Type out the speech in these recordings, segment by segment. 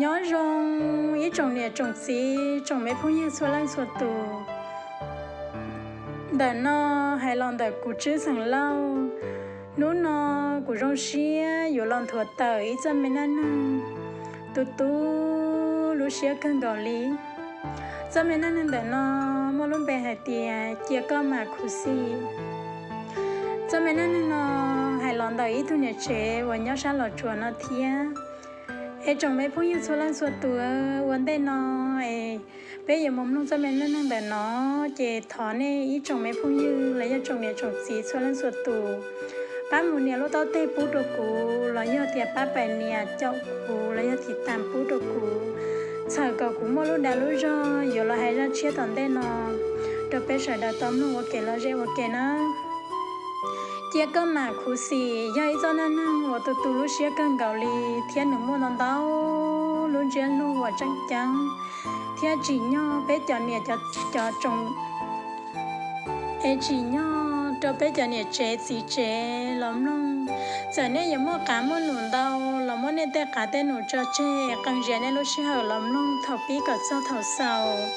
Nyob zoo ib tsoom niam tsoom txiv tsoom me phooj ywg txhua leej txhua tus. Ntawm no hais los ntawm kuv Tswb Xeem Lauj. Hnub no kuv zoo siab yuav los nthuav tawm ib txoj me neej neeg tu tu lub siab kawg nkaus li. Txoj me neej neeg ntawm no muaj lub npe hais tias cia koj mam khuv xim. Txoj me neej neeg no hais los ntawm ib tug niam tsev uas nyob sab Los Tsuas no thiab. Es tsoom me phooj ywg txhua leej txhua tus, ua ntej no es peb yuav mus mloog txoj me neej neeg ntawm no, ces thov nej ib tsoom me phooj ywg los yog tsoom niam tsoom txiv txhua leej txhua tus pab mus nias lub taub teg pub rau kuv, los yog tias pab pais nias caum kuv los yog tiv tas pub rau kuv, txhawm kom kuv muaj lub dag lub zog yuav los hais zaj tshiab tom ntej no rau peb sawv daws tau mloog ua kev lom zem ua ke nawb. Cia koj mam khuv xim yog ib txoj neej neeg uas tu tu lub siab kawg nkaus li, thiab nws muaj ntau ntau lub ntsiab lus uas tseem ceeb thiab tsim nyog peb cov niam cov tsoom, es tsim nyog rau peb cov niam tsev txiv tsev los mloog. Txawm nej yuav muaj qav muaj num ntau los muab nej tej qav tej num tso tseg, qee zias nej lub sij hawm los mloog thaum pib kom txog thaum xaus,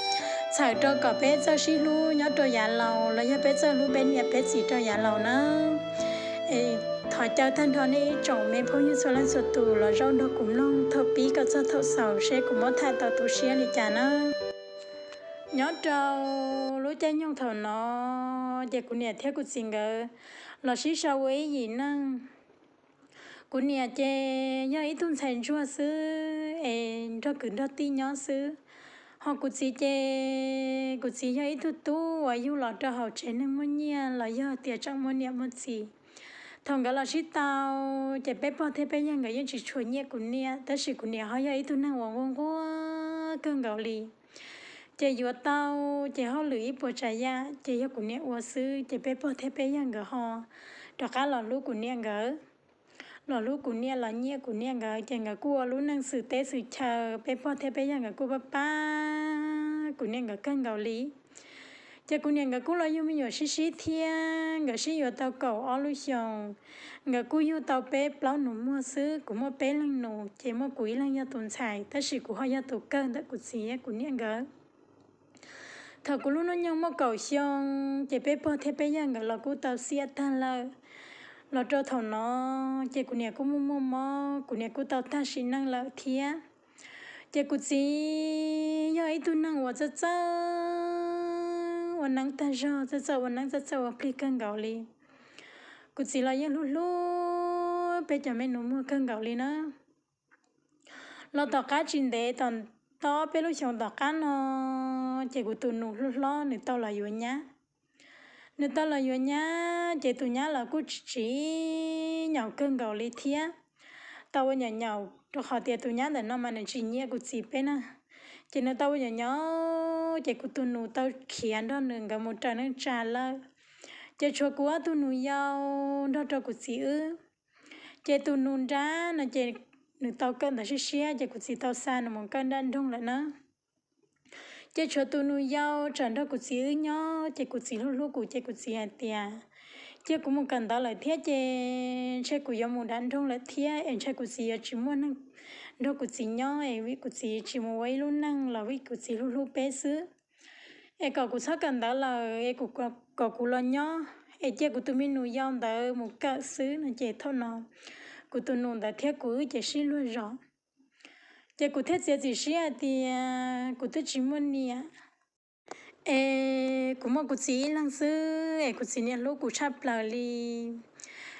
txhawm rau kom peb txawj sib hlub nyob rau yav laus los yog peb txawj hlub peb niam peb txiv rau yav laus nawb. Thov caw tag nrho nej ib tsoom me phooj ywg txhua leej txhua tus los zaum nrog kuv mloog thaum pib kom txog thaum xaus seb kuv muab tham tau tu siab li cas nawb. Nyob rau lub caij nyoog thaum no, ces kuv niam thiab kuv txiv nkawd los sib sau ua ib yim neej. Kuv niam ces yog ib tug ntxhais ntsuag xwb es nrog kwv nrog tij nyob xwb, ho kuv txiv ces kuv txiv yog ib tug tub uas yug los rau hauv tsev neeg muaj nyiaj los yog tias tseem muaj niam muaj txiv. Thaum nkawd los sib tau, ces peb pog thiab peb yawg nkawd yeej tsis tshua nyiam kuv niam, tab sis kuv niam ho yog ib tug neeg uas nquag nquag kawg nkaus li. Ces yuav tau, ces hauj lwm ib puas tsav yam ces yog kuv niam ua xwb, ces peb pog thiab peb yawg nkawd ho rov qab los hlub kuv niam nkawd. Los hlub kuv niam los nyiam kuv niam nkawd, ces nkawd kuj ua lub neej xwm teb xwm chaw, peb pog thiab peb yawg nkawd kuj pab pab kuv niam nkawd kawg nkaus li. Ces kuv niam nkawd kuj los yug me nyuam sib sib thiab, nkawd sib yuav tau kaum ob lub xyoos. Nkawd kuj yug tau peb plaub nus muag xwb, kuv muaj peb leeg nus, ces muaj kuv ib leeg yog tus ntxhais, tab sis kuv ho yog tus kawg ntawm kuv txiv kuv niam nkawd. Thaum kuv lub hnub nyoog muaj kaum xyoo, ces peb pog thiab peb yawg nkawd los kuj tau xiam tag lawm. Los rau thaum no, ces kuv niam kuj muaj muaj mob, kuv niam kuj tau tag sim neej lawm thiab. Ces kuv txiv yog ib tug neeg uas txawj txawj ua neeb tag zog, txawj txawj ua neeb, txawj txawj ua plig kawg nkaus li. Kuv txiv los yeej hlub hlub peb cov me nus muag kawg nkaus li na. Los tom qab tsis ntev, tom tau ob peb lub xyoos tom qab no, ces kuv tus nus hlob hlob nws tau los yuav nyab. Nws tau los yuav nyab, ces tus nyab los kuj tsis tsim nyog kawg nkaus li thiab. Tau ua nyaum nyaum rau qhov tias tus nyab ntawm no mas nws tsis nyiam kuv txiv peb na. Ces nws tau ua nyaum nyaum, ces kuv tus nus tau khiav nrog nws nkawd mus raws neej tsa lawm. Ces tshuav kuv ob tug nus yau nrog rau kuv txiv wb. Ces tus nus nrab no ces nws tau kawm ntawv siab siab, ces kuv txiv tau xa nws mus kawm nram nroog lawm na. Ces tshuav tus nus yau tsam nrog kuv txiv wb nyob, ces kuv txiv hlub hlub kuv, ces kuv txiv hais tias, cia kuv mus kawm ntawv lawm thiab, ces ntshe kuv yuav mus nram nroog lawm thiab, es ntshe kuv txiv yuav tsis muaj neeg nrog kuv txiv nyob, es vim kuv txiv tsis mus ua ib lub neej los vim kuv txiv hlub hlub peb xwb. Es kom kuv txhob kawm ntawv lawm, es kom kuv los nyob, es cia kuv tus me nus yau ntawd mus kawm xwb no. Ces thaum no kuv tus nus ntawd thiab kuv wb ces sib luag zos. Ces kuv thiaj txiav txim siab hais tias kuv twb tsis muaj niam, es kuv muaj kuv txiv ib leeg xwb, es kuv txiv niam hlub kuv tshaj plaws li.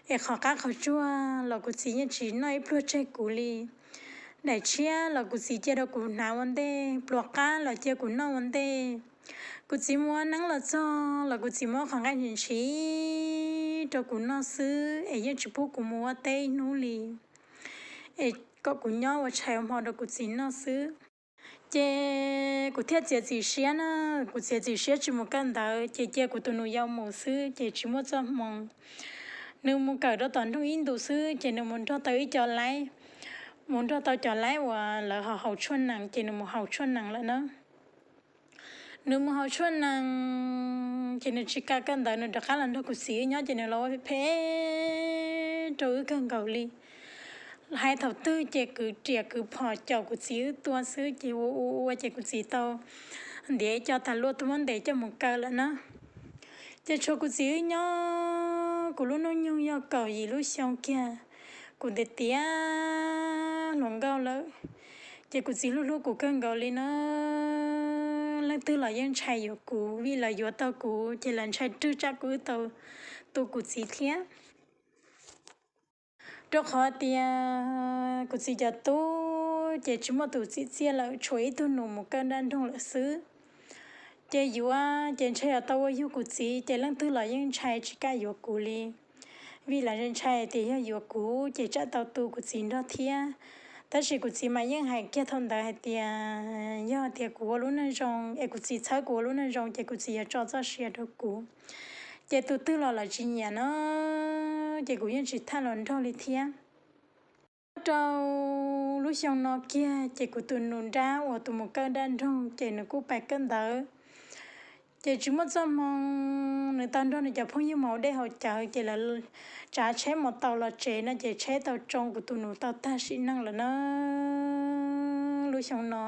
Es qhov qab qhov tsuag los kuv txiv yeej tsis noj ib pluag tseg kuv li. Daim tshiab los kuv txiv cia rau kuv hnav ua ntej, pluas qab los cia kuv noj ua ntej. Kuv txiv mus ua neeb los txog los kuv txiv muab qhov nqaij ntshis ntshis rau kuv noj xwb, es yeej tsis pub kuv mus ua teb ib hnub li, es kom kuv nyob ua tshais ua hmo rau kuv txiv noj xwb. Ces kuv thiaj txiav txim siab na, kuv txiav txim siab tsis mus kawm ntawv, ces cia kuv tus nus yau mus xwb, ces tsis muaj txoj hmoo. Nws mus kawm rau tom nroog ib ntus xwb, ces nws mus nrog tau ib co laib, mus nrog tau cov laib uas lawv ho haus tshuaj nees, ces nws mus haus tshuaj nees lawm na. Nws mus haus tshuaj nees, ces nws tsis kam kawm ntawv, nws rov qab los nrog kuv txiv wb nyob, ces nws los ua phem rau wb kawg nkaus li. Hais thaum twg ces kwv riam kwv phom caum kuv txiv wb tua xwb ces ua ua ua ces kuv txiv tau ntiav ib co tas luaj tuaj muab ntes coj mus kaw lawm na. Ces tshuav kuv txiv wb nyob, kuv lub hnub nyoog yog kaum yim lub xyoo kiag, kuv ntev tiav hluas nkauj lawm. Ces kuv txiv hlub hlub kuv kawg nkaus li na, leej twg los yeej ntshai yuav kuv vim lawv yuav tau kuv ces lawv ntshai rwg tsam kuv wb tau tu kuv txiv thiab. Rau qhov tias kuv txiv cov tub ces tsis muaj tus txim txiaj lawm, tshuav ib tug nus mus kawm nram nroog lawm xwb. Ces yuav ces ntshai yog tau ua yug kuv txiv ces leej twg los yeej ntshai tsis kam yuav kuv li, vim lawv ntshai tias yog yuav kuv ces tsam tau tu kuv txiv nrog thiab. Tab sis kuv txiv mas yeej hais kiag thaum ntawd hais tias yog tias kuv ua lub neej zoo es kuv txiv txhawb kuv ua lub neej zoo ces kuv txiv yuav tso txoj sia rau kuv. Ces tus twg los lawv tsis nyiam no, ces kuv yeej tsis tham hluas nraug li thiab. Rau lub xyoo no kiag ces kuv tus nus nrab uas tus mus kawm nram nroog ces nws kuj pais kawm ntawv. Ces tsis muaj txoj hmoo, nws tau nrog nws cov phooj ywg mus haus dej haus cawv ces lawv tsav tsheb mus tau los tsev no ces tsheb tau tsoo kuv tus nus tau tag sim neej lawm na. Lub xyoo no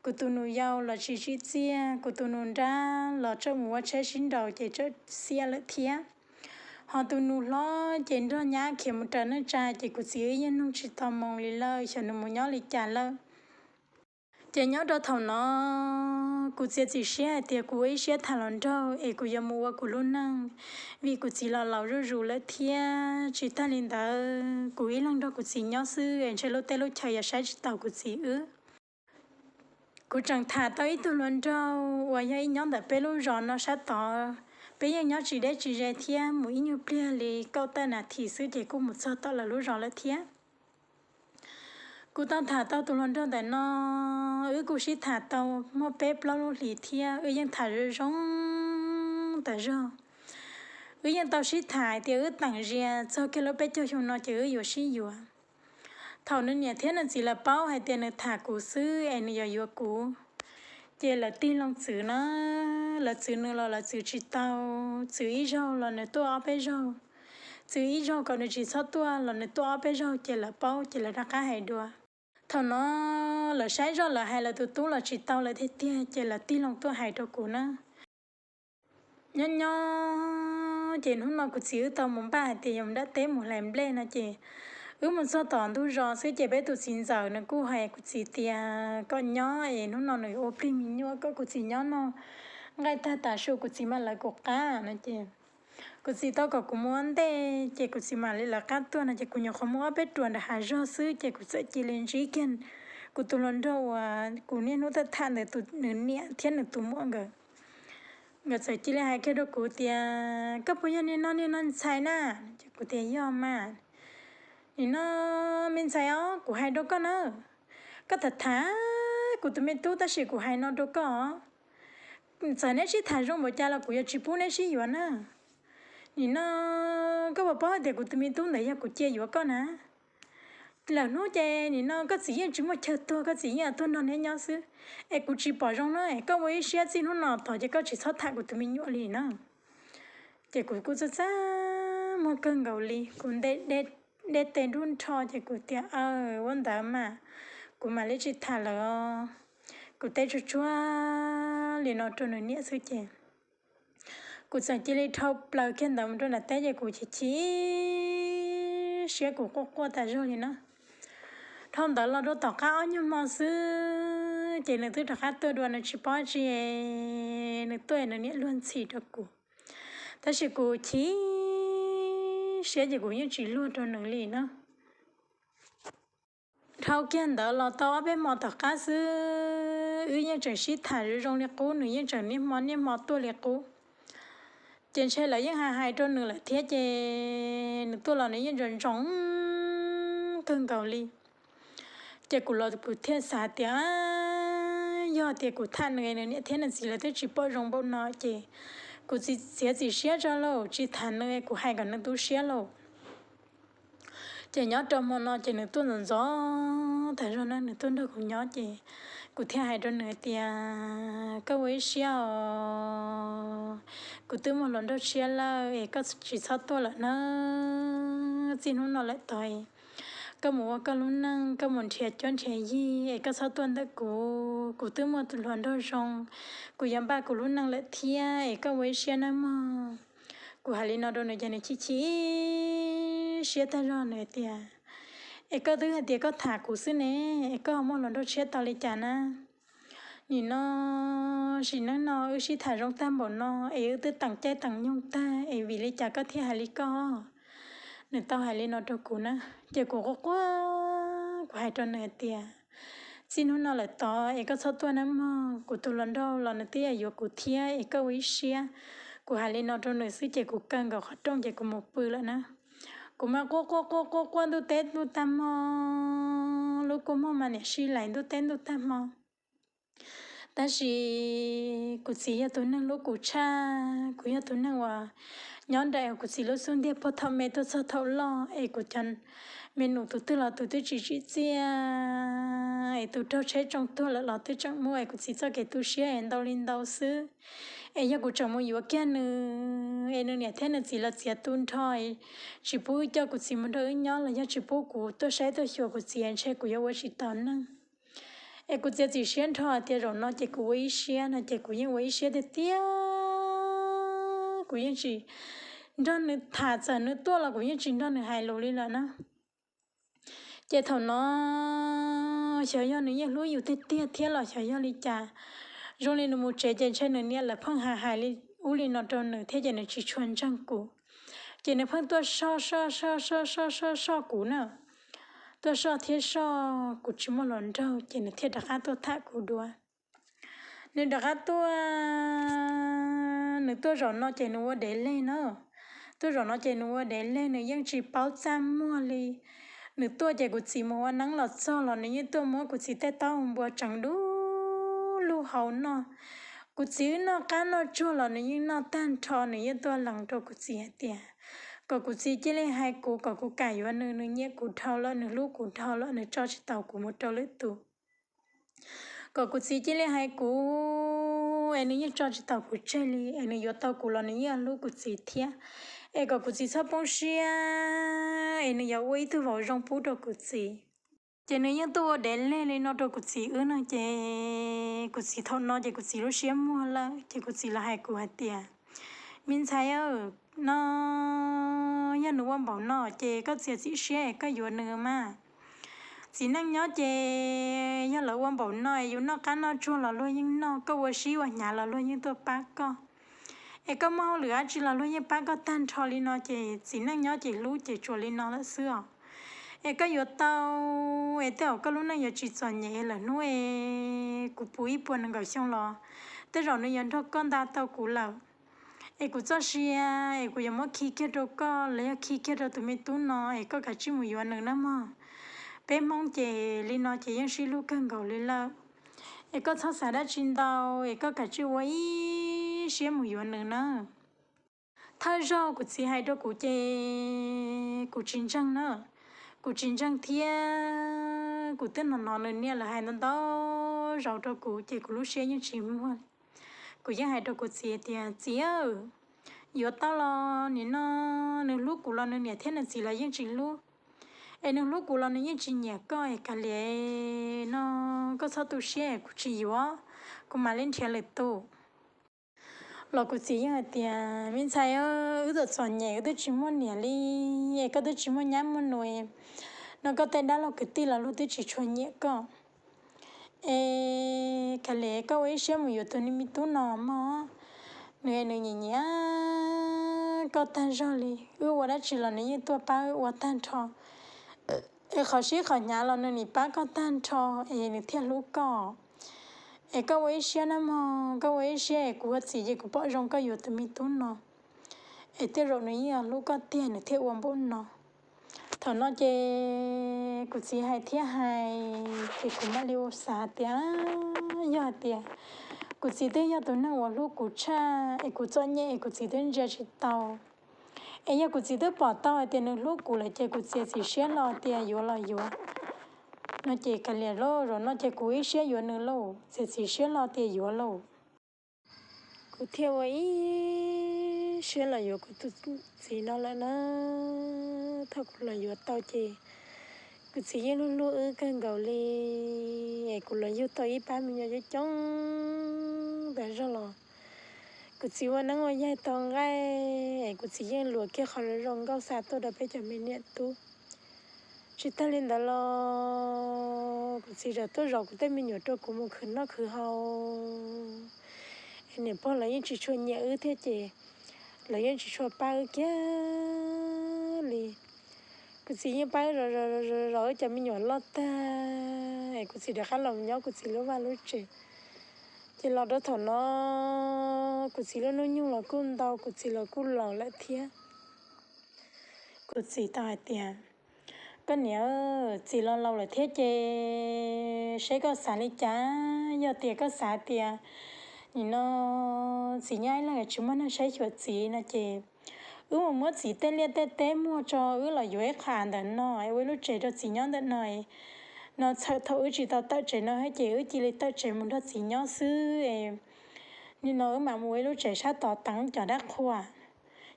kuv tus nus yau los tsis tsim txiaj, kuv tus nus nrab los tseem mus ua tsheb sib nraus ces tseem xiam lawm thiab. Ho tus nus hlob ces nrog nyab khiav mus raws neej tsa ces kuv txiv wb yeej nug tsis tau moo li lawm, xyov nws mus nyob li cas lawm. Ces nyob rau thaum no kuv txiav txim siab hais tias kuv ua ib siab tham hluas nraug es kuv yuav mus ua kuv lub neej, vim kuv txiv los laus zuj zus lawm thiab. Tsis tag li ntawd kuv ib leeg nrog kuv txiv nyob xwb es ntshe lub teb lub chaw yuav saib tsis taus kuv txiv wb. Kuv tseem tham tau ib tug hluas nraug uas yog ib nyob ntawm peb lub zos no sab tod, peb yeej nyob tsis deb tsis ze thiab, mus ib nyuag pliag li kaum tawm nas this xwb ces kuj mus txog tom lawv lub zos lawm thiab. Kuv tau tham tau tus hluas nraug ntawm no, wb kuj sib tham tau muaj peb plaub lub hlis thiab, wb yeej tham zoo zoo tas zog. Wb yeej tau sib tham hais tias wb teem zia txog kiag lub peb caug xyoo no ces wb yuav sib yuav. Thaum nws niam thiab nws txiv lawv paub hais tias nws tham kuv xwb es nws yuav yuav kuv, ces lawv tig loo txwv na. Lawv txwv nws los lawv txwv tsis tau, txwv ib zaug los nws tuaj ob peb zaug, txwv ib zaug kom nws tsis txhob tuaj los nws tuaj ob peb zaug ces lawv paub ces lawv rov qab hais dua. Thaum no lawv saib zoj lawv hais lawv tus tub los tsis tau lawm tiag tiag ces lawv tig loo tuaj hais rau kuv na. Nyob nyob ces hnub no kuv txiv wb tau mus npaj hais tias yuav mus nram teb mus hlais nplej no ces wb mus txog tom ntug zos xwb ces peb tus txiv ntxawm nws kuj hais kuv txiv tias kom nyob es hnub no nws ua plig me nyuam kom kuv txiv nyob noj nqaij tag tas su kuv txiv mam lawv kuv qab no ces kuv txiv tau kom kuv mus ua ntej ces kuv txiv mam li lawv qab tuaj no ces kuv nyuam qhuav mus ob peb ruam nram hav zog xwb ces kuv txawm cia li ntsib kiag kuv tus hluas nraug uas kuv niaj hnub tham tham ntawd tus nws niam thiab nws tus muam nkawd. Nkawd txawm cia li hais kiag rau kuv tias, koj puas yog niag no niag no ntxhais na? Ces kuv tias yog mas. Nim no me ntxhais os, kuv hais rau koj na, koj tham tham kuv tus me tub tab sis kuv hais no rau koj, txawm neb sib tham zoo npaum cas los kuv yuav tsis pub neb sib yuav na. Nim no koj puas paub hais tias kuv tus me tub ntawd yog kuv cia yuav koj na? Lwm hnub ces nim no koj txiv yeej tsis muaj chaw tuag, koj txiv yeej tuaj nrog neb nyob xwb, es kuv tsis pom zoo na, es koj ua ib siab txij hnub no tod ces koj tsis txhob tham kuv tus me nyuam li na. Ces kuv kuj txaj txaj muag kawg nkaus li, kuv nte tes nruj nrho ces kuv tias, aw, ua ntawd mas kuv mam li tsis tham lawm os. Kuv teb tsuag tsuag li no rau nws niam xwb ces kuv txawm cia li dhau plaws kiag ntawd mus rau nram teb ces kuv chim chim siab kuv quaj quaj tas zog li na. Dhau ntawd los rau tom qab ob nyuag hmo xwb ces nws twb rov qab tuaj dua, nws tsis paub tsi, nws tuaj nws niam luag ntxhi rau kuv. Tab sis kuv chim siab ces kuv yeej tsis luag rau nws li na. Dhau kiag ntawd los tau ob peb hmo tom qab xwb, wb yeej tseem sib tham zoo zoo li qub, nws yeej tseem niaj hmo niaj hmo tuaj li qub. Ces ntshe lawv yeej hais hais rau nws lawm thiab ces nws tuaj los nws yeej ntsoov ntsoov kawg nkaus li. Ces kuv los kuv thiaj xav tias, yog tias kuv tham nws, nws niam thiab nws txiv lawv twb tsis pom zoo npaum no ces kuv txiav txim siab tso lauj, tsis tham nws, kuv hais kom nws tu siab lauj. Ces nyob rau hmo no ces nws tuaj ntxov ntxov tas zog na, nws tuaj nrog kuv nyob ces kuv thiaj hais rau nws tias, koj ua ib siab os, kuv twb muaj hluas nraug tshiab lawm es koj tsis txhob tuaj lawm na. Txij hnub no lawm tod koj mus ua koj lub neej, koj mus nrhiav cuab nrhiav yig es koj txhob tuaj ntawm kuv. Kuv twb muaj hluas nraug zoo, kuv yuav npaj kuv lub neej lawm thiab es koj ua ib siab nawb mog. Kuv hais li no rau nws ces nws chim chim siab tag zog, nws hais tias, es koj twb hais tias koj tham kuv xwb ne, es koj muaj hluas nraug tshiab tau li cas na? Nim no sim neej no wb sib tham zoo tag npaum no es wb twb teem caij teem nyoog tag es vim li cas koj thiaj hais li koj? Nws tau hais li no rau kuv na, ces kuv quaj quaj, kuv hais rau nws hais tias, txij hnub no lawm tod es koj txhob tuaj nawb mog, kuv tus hluas nraug los nws twb yuav kuv thiab es koj ua ib siab. Kuv hais li no rau nws xwb ces kuv kaw nkaus qhov rooj ces kuv mus pw lawm na. Kuv mas quaj quaj quaj quaj quaj ntuj teb ntuj tag hmo, lub kua muag mas niam sij lais ntuj teb ntuj tag hmo. Tab sis kuv txiv yog tus neeg hlub kuv tshaj, kuv yog tus neeg uas nyob nraim kuv txiv lub xub ntiag puag thaum me tuaj txog thaum loj es kuv cov me nus tus twg los tus twb tsis tsim txiaj, es tus raug tsheb tsoo tuag lawm los twb tseem muaj es kuv txiv txoj kev tu siab es ntau li ntau xwb. Es yog kuv tseem mus yuav kiag nws es nws niam thiab nws txiv los txiav tu nrho, tsis pub wb coj kuv txiv mus nrog wb nyob los yog tsis pub kuv tuaj saib tuaj xyuas kuv txiv ntshe kuv yuav ua tsis tau neej. Es kuv txiav txim siab nrho tias zaum no ces kuv ua ib siab no ces kuv yeej ua ib siab tiag tiag. Kuv yeej tsis nrog nws tham, txawm nws tuaj los kuv yeej tsis nrog nws hais lus li lawm na. Ces thaum no xyov yog nws yeej hlub yus tiag tiag thiab los xyov yog li cas, zoo li nws mus tsev ces ntshe nws niam lawv pheej hais hais li ub li no rau nws thiab ces nws tsis tshua ntseeg kuv. Ces nws pheej tuaj soj soj soj soj soj soj soj kuv na, tuaj soj thiab soj kuv tsis muaj hluas nraug ces nws thiaj rov qab tuaj tham kuv dua. Nws rov qab tuaj, nws tuaj zaum no ces nws ua dev leg na. Tuaj zaum no ces nws ua dev leg, nws yeej tsis paub txaj muag li. Nws tuaj ces kuv txiv mus ua neeb los txog los nws yeej tuaj muab kuv txiv tej taub hau npua tseev du lug hau noj. Kuv txiv wb noj qab noj tsuag los nws yeej noj tag nrho, nws yeej tuaj lees rau kuv txiv hais tias kom kuv txiv cia li hais kuv, kom kuv kam yuav nws, nws nyiam kuv dhau lawm, nws hlub kuv dhau lawm, nws tso tsis tau kuv mus rau lwm tus. Kom kuv txiv cia li hais kuv, es nws yeej tso tsis tau kuv tseg li, es nws yuav tau kuv los nws yeej hlub kuv txiv thiab. Es kom kuv txiv txhob poob siab, es nws yuav ua ib tug vauv zoo pub rau kuv txiv. Ces nws yeej tuaj ua dev leg li no rau kuv txiv wb no ces kuv txiv thaum no ces kuv txiv lub siab muag lawm ces kuv txiv los hais kuv hais tias, me ntxhais, no yog nws ua npaum no ces koj txiav txim siab es koj yuav nws mas. Txiv neej nyob ces yog lawv ua npaum no es yus noj qab noj tsuag los luag yeej noj, koj ua sib ua hnyav los luag yeej tuaj pab koj. Es koj muaj hauj lwm dab tsi los luag yeej pab koj tag nrho li no ces txiv neej nyob ces hlub ces tsuas li no lawm xwb os. Es koj yuav tau, es tej zaum koj lub neej yuav tsis txom nyem lawm hnub es kuv puv ib puas nees nkaum xyoo los tej zaum nws yuav nrog koj nta tau kuv lawm. Es kuv txoj sia es kuv yuav muab khi kiag rau koj los yog khi kiag rau tus me tub no es koj kav tsij mus yuav nws nawb mog. Peb Hmoob ces li no ces yeej sib hlub kawg nkaus li lawm. Es koj txhob xav dab tsi ntau, es koj kav tsij ua ib siab mus yuav nws na. Thawj zaug kuv txiv hais rau kuv ces kuv tsis ntseeg na. Kuv tsis ntseeg thiab kuv twb hnov hnov nws niam lawv hais ntau ntau zaus rau kuv ces kuv lub siab yeej tsis muag. Kuv yeej hais rau kuv txiv tias, txiv, yuav tau los nim no nws hlub kuv los nws niam thiab nws txiv los yeej tsis hlub. Es nws hlub kuv los nws yeej tsis nyiam koj es kav liam no, koj txhob tu siab es kuv tsis yuav, kuv mam li nrhiav lwm tus. Los kuv txiv yeej hais tias, me ntxhais, wb txom txom nyem wb twb tsis muaj niam li, es koj twb tsis muaj nyab muaj nus, no koj tej dab laug kwv tij los luag twb tsis tshua nyiam koj. Es kav liam koj ua ib siab mus yuav tus me tub no mog. Nws, nws nyiam nyiam koj tag zog li, wb ua dab tsi los nws yeej tuaj pab wb ua tag nrho. Es qhov sib qhov hnyav los nws nim pab koj tag nrho, es nws thiaj hlub koj. Es koj ua ib siab nawb mog, koj ua ib siab es kuv ua txiv ces kuv pom zoo koj yuav tus me tub no. Es tej zaum nws yeej hlub koj tiag nws thiaj ua npaum no. Thaum no ces kuv txiv hais thiab hais ces kuv mam li ua xav tias, yog hais tias kuv txiv twb yog tus neeg uas hlub kuv tshaj es kuv txom nyem es kuv txiv twb ntsia tsis tau. Es yog kuv txiv twb pom tau hais tias nws hlub kuv lawm ces kuv txiav txim siab hlo tias yuav los yuav. No ces kav liam lauj, zaum no ces kuv ib siab yuav nws lauj, txiav txim siab hlo tias yuav lauj. Kuv thiaj ua ib siab los yuav kuv tus txiv no lawm na. Thaum kuv los yuav tau ces Kuv txiv yeej hlub hlub wb kawg nkaus li, es kuv los yug tau ib pab me nyuam coob coob tas zog los kuv txiv ua neeb ua yaig tau nqaij, es kuv txiv yeej luam kiag qhov zoo zoo nkauj xa tuaj rau peb cov me niam tub. Tsis tag li ntawd los kuv txiv tseem tuaj zov kuv tej me nyuam rau kuv mus khwv noj khwv haus. Es niam pog lawv yeej tsis tshua nyiam wb thiab ces lawv yeej tsis tshua pab wb kiag li. Kuv txiv yeej pab wb zov zov zov wb cov me nyuam loj tag es kuv txiv rov qab los nyob kuv txiv lub vaj lub tsev. Ces los rau thaum no kuv txiv lub hnub nyoog los kuj ntau, kuv txiv los kuj laus lawm thiab. Kuv txiv tau hais tias, koj niam, txiv los laus lawm thiab ces seb koj xav li cas. Yog tias koj xav tias nim no txiv nyob ib leeg tsis muaj neeg saib xyuas txiv no ces wb mus muab txiv tej liaj tej teb muag tso, wb los yuav ib qho av ntawm no es ua ib lub tsev rau txiv nyob ntawm no. No txhawm thaum wb tsis tau tawm tsev no thiab ces wb cia li tawm tsev mus nrog txiv nyob xwb. Nim no wb mam mus ua ib lub tsev sab tod teev cov dab qhua,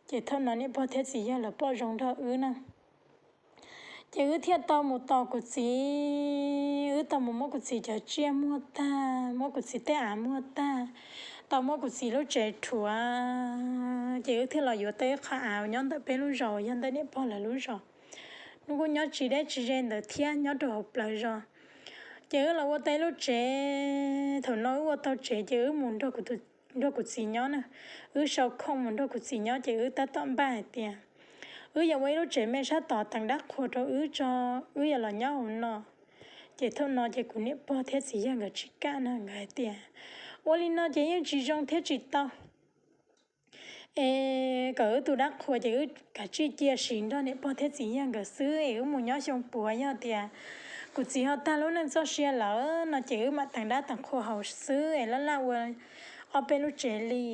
ces thaum no niam pog thiab txiv yawg lawv pom zoo nrog wb na. Ces wb thiaj tau mus tos kuv txiv, wb tau mus muab kuv txiv cov tsiaj muag tag, muab kuv txiv tej av muag tag, tau muab kuv txiv lub tsev rhuav, ces wb thiaj los yuav tau ib qho av nyob ntawm peb lub zos, yog ntawm niam pog lawv lub zos. Hnub kuj nyob tsis deb tsis ze ntawd thiab, nyob rau hauv plawv zos. Ces wb los ua tau ib lub tsev, thaum no wb ua tau tsev ces wb mus nrog kuv txiv nyob na. Wb sau khoom mus nrog kuv txiv nyob ces wb tab tom npaj hais tias wb yuav ua ib lub tsev me sab tod teev dab qhua rau wb tso, wb yuav los nyob hauv no. Ces thaum no ces kuv niam pog thiab txiv yawg nkawd tsis kam na, nkawd hais tias ua li no ces yeej tsis zoo thiab tsis tau. Es kom wb tu dab qhua ces wb kav tsij cia siv nrog niam pog thiab txiv yawg nkawd xwb es wb mus nyob xyoo puav, yog tias kuv txiv ho tag lub neej txoj sia lawm no ces wb mam teev dab teev qhua haus xwb es laj laj ua ob peb lub tsev li.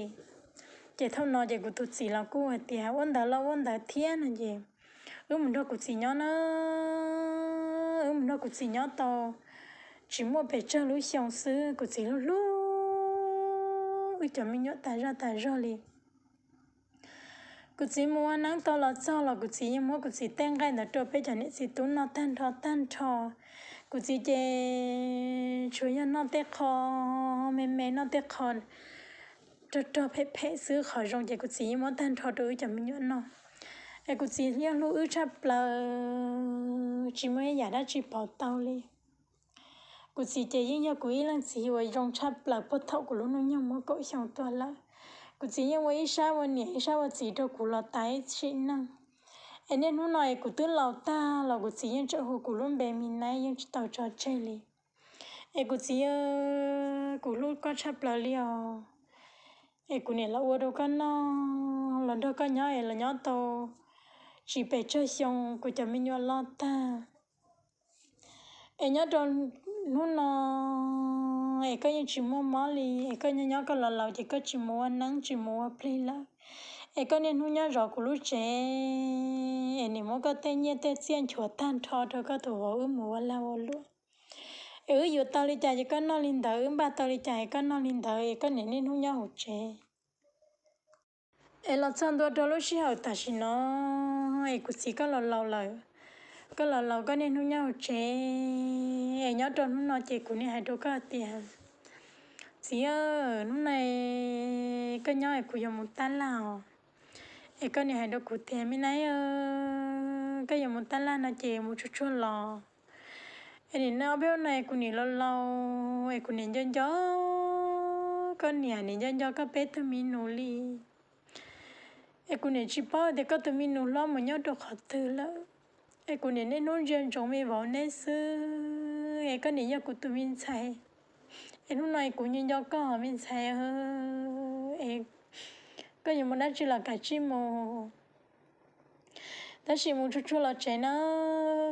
Ces thaum no ces kuv tus txiv los kuj hais tias ua ntawd los ua ntawd thiab no ces wb mus nrog kuv txiv nyob na. Wb mus nrog kuv txiv nyob tau tsis muaj pes tsawg lub xyoo xwb, kuv txiv hlub hlub wb cov me nyuam tas zog tas zog li. Kuv txiv mus ua neeb tau los txog los kuv txiv yeej muab kuv txiv tej nqaij ntawd rau peb cov niam txiv tub noj tag nrho tag nrho. Kuv txiv ces tsuas yog noj tej qho me me, noj tej qho rog rog phem phem xwb, qhov zoo ces kuv txiv yeej muab tag nrho rau wb cov me nyuam noj. Es kuv txiv yeej hlub wb tshaj plaws, tsis muaj ib yam dab tsi pauv tau li. Kuv txiv ces yeej yog kuv ib leej txiv uas zoo tshaj plaws puag thaum kuv lub hnub nyoog muaj kaum xyoo tuaj lawm. Kuv txiv yeej ua ib sab ua niam ib sab ua txiv rau kuv los tas ib sim neej. Es niaj hnub no es kuv twb laus tag los kuv txiv yeej tseem hu kuv lub npe me naib, yeej tsis tau tso tseg li. Es kuv txiv, kuv hlub koj tshaj plaws li os. Es kuv niam los ua rau koj noj, los nrog koj nyob es los nyob tau tsis pes tsawg xyoo kuv cov me nyuam loj tag. Es nyob rau hnub no es koj yeej tsis muaj mob li, es koj nyob nyob koj los laus ces koj tsis mus ua neeb tsis mus ua plig lawm. Es koj niaj hnub nyob zov kuv lub tsev, es niam muab koj tej nyiaj tej txiaj nchuav tag nrho rau koj tus vauv wb mus ua lag ua luam. Es wb yuav tau li cas ces koj noj li ntawd, wb npaj tau li cas es koj noj li ntawd, es koj niam niaj hnub nyob hauv tsev. Es los txog ntua rau lub sij hawm tam sim no, es kuv txiv koj los laus lawm, koj los laus koj niaj hnub nyob hauv tsev, es nyob rau hnub no ces kuv niaj hais rau koj tias, txiv, hnub no koj nyob es kuv yuav mus tab laj os. Es koj niaj hais rau kuv tias, me naib, koj yuav mus tab laj no ces mus tsuag tsuag los. Es nim no ob peb hnub no es kuv niam laus laus, es kuv niam nco nco koj niam, niam nco nco koj peb tug mi nus li. Es kuv niam tsis paub tias koj tus mi nus hlob mus nyob rau qhov twg lawm. Es kuv niam niaj hnub ntsia ntsoov me vauv neb xwb, es koj niam yog kuv tus me ntxhais. Es hnub no es kuv nco nco koj me ntxhais, es koj yuav mus dab tsi los kav tsij mus. Tab sis mus tsuag tsuag los tsev na,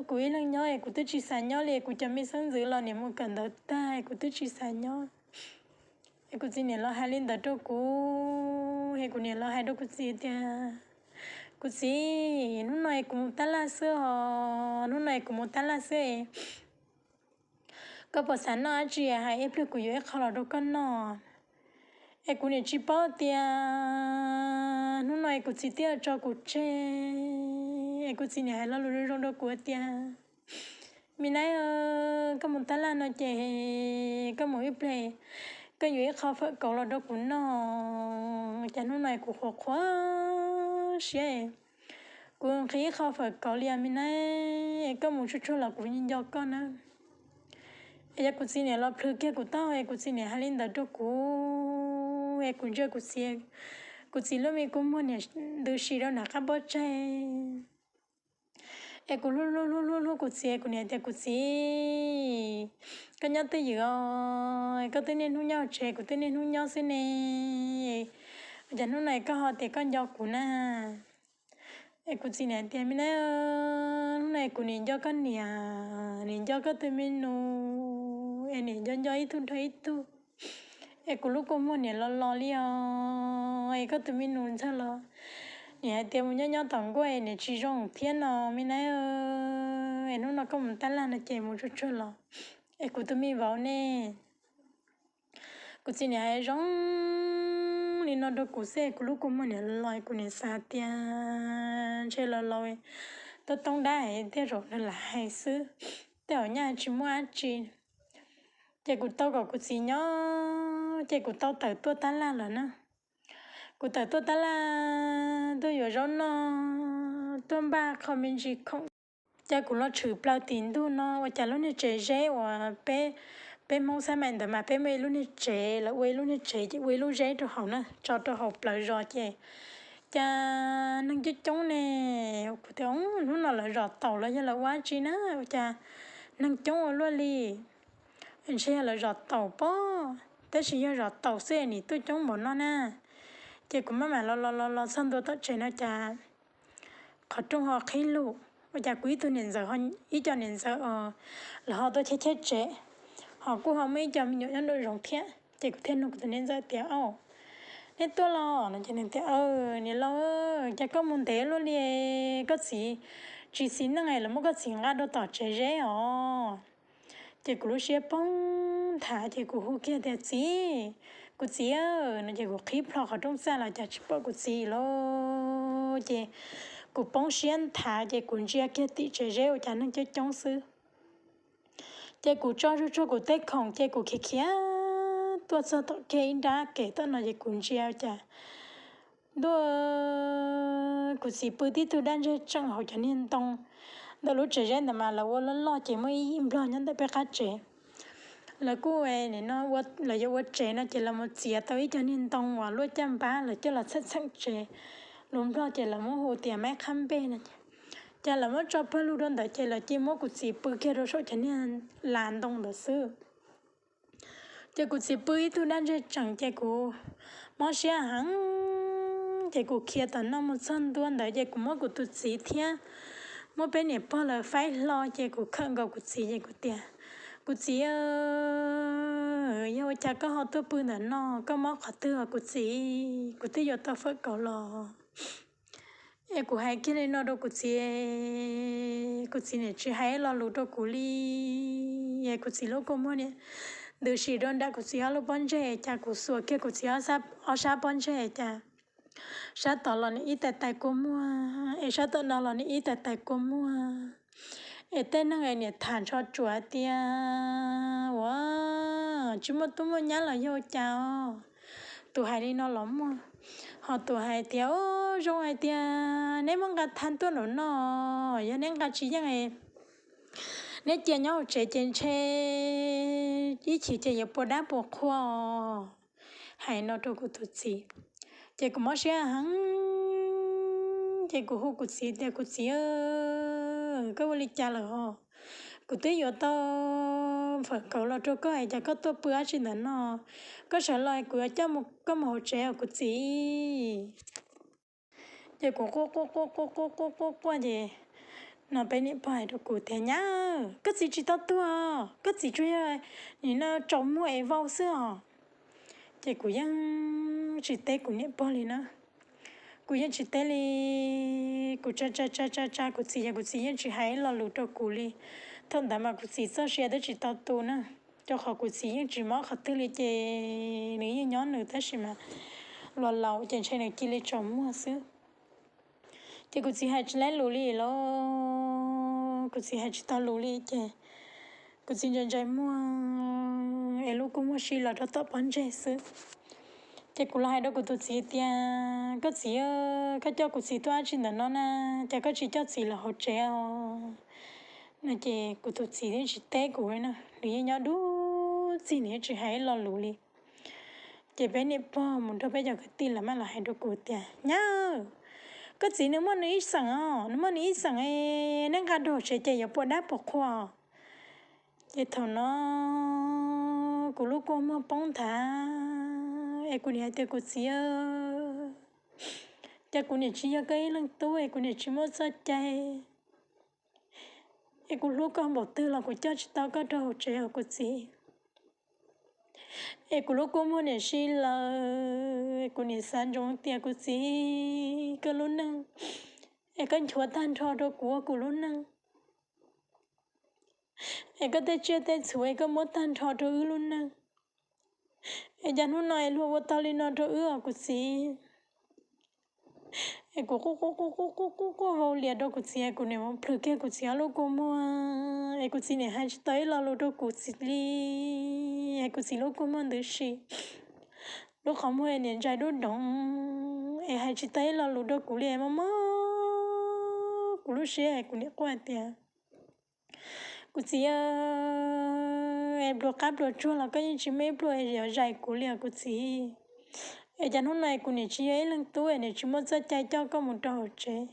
kuv ib leeg nyob es kuv twb tsis xav nyob li, kuv cov me xeeb ntxwv los niam mus kawm ntawv tag es kuv twb tsis xav nyob. Es kuv txiv niam los hais li ntawd rau kuv, es kuv niam los hais rau kuv txiv tias, kuv txiv, hnub no es kuv mus tab laj xwb os, hnub no es kuv mus tab laj xwb es koj puas xav noj dab tsi hais ib pliag kuv yuav ib qho los rau koj noj. Es kuv niam tsis paub tias hnub no es kuv txiv twb tso kuv tseg, es kuv txiv niam hais lo lus zoo zoo rau kuv tias, Me nab, koj mus tab laj no ces koj mus ib pliag, koj yuav ib qho fawm kauv los rau kuv noj. Cas hnub no kuv qhuav qhuav siab, kuv nqhis ib qho fawm kauv li os me nab, koj mus tsuag tsuag los kuv nco koj na. Es yog kuv txiv niam los plhws kiag kuv taub hau es kuv txiv niam hais li ntawd rau kuv, es kuv ntsia kuv txiv, kuv txiv lub me kua muag niam ntws si rau nram qab pob tsaig. Es kuv hlub hlub hlub hlub hlub kuv txiv, kuv niam tias kuv txiv, koj nyob twj ywm os, koj twb niaj hnub nyob tsev, kuv twb niaj hnub nyob xwb ne. Ua cas hnub no koj ho tias koj nco kuv na? Es kuv txiv niam tias me nab, hnub no kuv niam nco koj niam, niam nco koj tus me nus, es niam nco nco ib tug dhau ib tug. Es kuv lub kua muag niam los los li os, es koj tus me nus ntxawg los niam hais tias mus nyob nyob tom nkuaj es niam tsis zoo thiab no me nab. Es hnub no koj mus tab laj no ces mus tsuag tsuag los, es kuv tus me vauv ne. Kuv txiv niam hais zoo li no rau kuv xwb, kuv lub kua muag niam los los, kuv niam xav tias ntshe los los tuaj toob dab thiaj zaum nws lam hais xwb, tej zaum nyaj tsis muaj dab tsi. Ces kuv tau kom kuv txiv nyob, ces kuv tau tawm tuaj tab laj lawm na. Kuv tawm tuaj tab laj, tuaj yuav zaub noj, tuaj npaj qho me ntsis khoom. Ces kuv los tshwm plaws tim ntug no ua cas lub niag tsev zeb uas peb, peb Hmoob xab mais ntawd mas peb muaj ib lub niag tsev, lawv ua ib lub niag tsev ces ua ib lub zeb rau hauv na, tso rau hauv plawv zos ces cas neeg coob coob ne. Kuv tias hnub no lawv zom taum los yog lawv ua dab tsi na, ua cas neeg coob ua luaj li. Ntshe yog lawv zom taum pob, tab sis yog zom taum xwb nim tuaj coob npaum no na. Ces kuv maj mam los los los los txog ntua tom tsev no cas qhov rooj ho qhib lug, ua cas kuv ib tug niam ntxawm, ib co niam ntxawm os, lawv ho tuaj cheb cheb tsev, ho kuj ho muaj ib co me nyuam nyob nraum zoov thiab. Ces kuv thiaj nug kuv tus niam ntxawm tias, Au, neb tuaj los? No ces nws tias, Niam laus, cas koj mus ntev luaj li, koj txiv tsis xis neej es lawv muab koj txiv nqa rau tom tsev zeb os? Ces kuv lub siab poob nthav ces kuv hu kiag tias, Txiv, kuv txiv, no ces kuv qhib plho qhov rooj txaj los cas tsis pom kuv txiv lawm. Ces kuv poob siab nthav ces kuv ntsia kiag tim tsev zeb ua cas neeg coob coob xwb. Ces kuv tso zuj tsuag kuv tej khoom ces kuv khiav khiav tuaj txog tom kiag ib nrab kev tom no ces kuv ntsia ua cas ntuj, kuv txiv pw tib tug dab ntseg tseem hauv cov niag ntoo ntawm lub tsev zeb ntawd mas lawv ua loj loj ces muaj ib yim nplog nyob ntawm peb qab tsev. Lawv kuj, no, lawv yuav ua tsev no ces lawv mus txiav tau ib co niag ntoo uas luaj caj npab lawv coj los txheem txheem tsev. Lus nplog ces lawv muab hu tias maib qhab npej no. Ces lawv muab tso pawg lug rau ntawd ces lawv cia muab kuv txiv pw kiag rau saum cov niag las ntoo ntawd xwb. Ces kuv txiv pw ib tug dab ntseg tseem ces kuv mob siab heev. Ces kuv khiav tom no mus txog ntua ntawd ces kuv muab kuv tus txiv thiab muab peb niam pog lawv faib hlo ces kuv khawm nkaus kuv txiv ces kuv tias, Kuv txiv, yog ua cas koj ho tuaj pw ntawm no, koj mob qhov twg os kuv txiv? Kuv twb yuav tau fawm kauv los. Es kuv hais kiag li no rau kuv txiv, kuv txiv niam tsis hais lo lus rau kuv li. Es kuv txiv lub kua muag niam ntws si rau nram kuv txiv ob lub pob ntseg, cas kuv xuas kiag kuv txiv ob sab pob ntseg cas sab tod los nws ib tais tais kua muag, es sab tom no los nws ib tais tais kua muag. Es tej neeg es niam tham ntsho tsuas tias, Ua, tsis muaj tub muaj nyab los yog ua cas os? Tus hais li no los muaj, ho tus hais tias, Zoo hais tias neb muab nqa thaj tuaj nraum no, yog neb nqa tsis yeej, neb cia nyob hauv tsev ces ntshe ib chim ces yuav puas dab puas qhua os. Hais no rau kuv tus txiv, ces kuv mob siab heev. Ces kuv hu kuv txiv tias, Kuv txiv, koj ua li cas lawm os? Kuv twb yuav tau fawm kauv los rau koj es cas koj tuaj pw dab tsi ntawm no? Koj sawv los kuv yuav coj koj mus hauv tsev os kuv txiv. Ces kuv quaj quaj quaj quaj quaj quaj quaj ces no peb niam pog hais rau kuv tias, Nyab, koj txiv tsis tau tuag, koj txiv tsuas yog nim no tsaus muag es vau xwb os. Ces kuv yeej tsis teb kuv niam pog li na. Kuv yeej tsis teb li, kuv tsa tsa tsa tsa tsa kuv txiv ces kuv txiv yeej tsis hais lo lus rau kuv li. Thaum ntawd mas kuv txiv txoj sia twb tsis tau tu na, rau qhov kuv txiv yeej tsis mob qhov twg li ces nws yeej nyob nws tab sis mas los laus ces ntshe nws cia li tsaus muag xwb. Ces kuv txiv hais tsis laib lus li los, kuv txiv hais tsis tau lus li ces Kuv txiv ntsais ntsais muag es lub kua muag si los rau tom pob ntseg xwb. Ces kuv los hais rau kuv tus txiv tias, koj txiv, koj coj kuv txiv tuaj dab tsi ntawm no na, cas koj tsis coj txiv los hauv tsev os? No ces kuv tus txiv yeej tsis teb kuv li na, nws yeej nyob dub txig, nws yeej tsis hais ib lo lus li. Ces peb niam pog mus nrog peb cov kwv tij lawv mam los hais rau kuv tias, nyab, koj txiv nws muaj nws ib xeem os, nws muaj nws ib xeem, neb nqa rau hauv tsev ces yuav puas dab puas qhua. Ces thaum no kuv lub kua muag poob nthav es kuv niam hais tias, kuv txiv, cas kuv niam tsis yog koj ib leej tub es kuv niam tsis muaj txoj cai, es kuv hlub koj npaum twg los kuv coj tsis tau koj rau hauv tsev os kuv txiv. Es kuv lub kua muag niam si lawm, kuv niam xav ntsoov tias, kuv txiv, koj lub neej es koj nchuav tag nrho rau kuv ua kuv lub neej, es koj tej tsiaj tej txhu es koj muab tag nrho rau wb lub neej, es cas hnub no es luag ua tau li no rau wb os kuv txiv. Es kuv quaj quaj quaj quaj quaj quaj quaj vau lias rau kuv txiv, kuv niam mus plhws kiag kuv txiv ob lub kua muag, es kuv txiv niam hais tsis tau ib lo lus rau kuv txiv li, es kuv txiv lub kua muag ntws si, lub qhov muag niam ntsais dub doog, es hais tsis tau ib lo lus rau kuv li, mob mob kuv lub siab, es kuv niam quaj tias, kuv txiv, es pluas qab pluas tsuag los koj yeej tsis muaj ib pluas yuav zais kuv li os kuv txiv. Es cas hnub no es kuv niam tsis yog ib leej tub es niam tsis muaj txoj cai coj koj mus rau hauv tsev,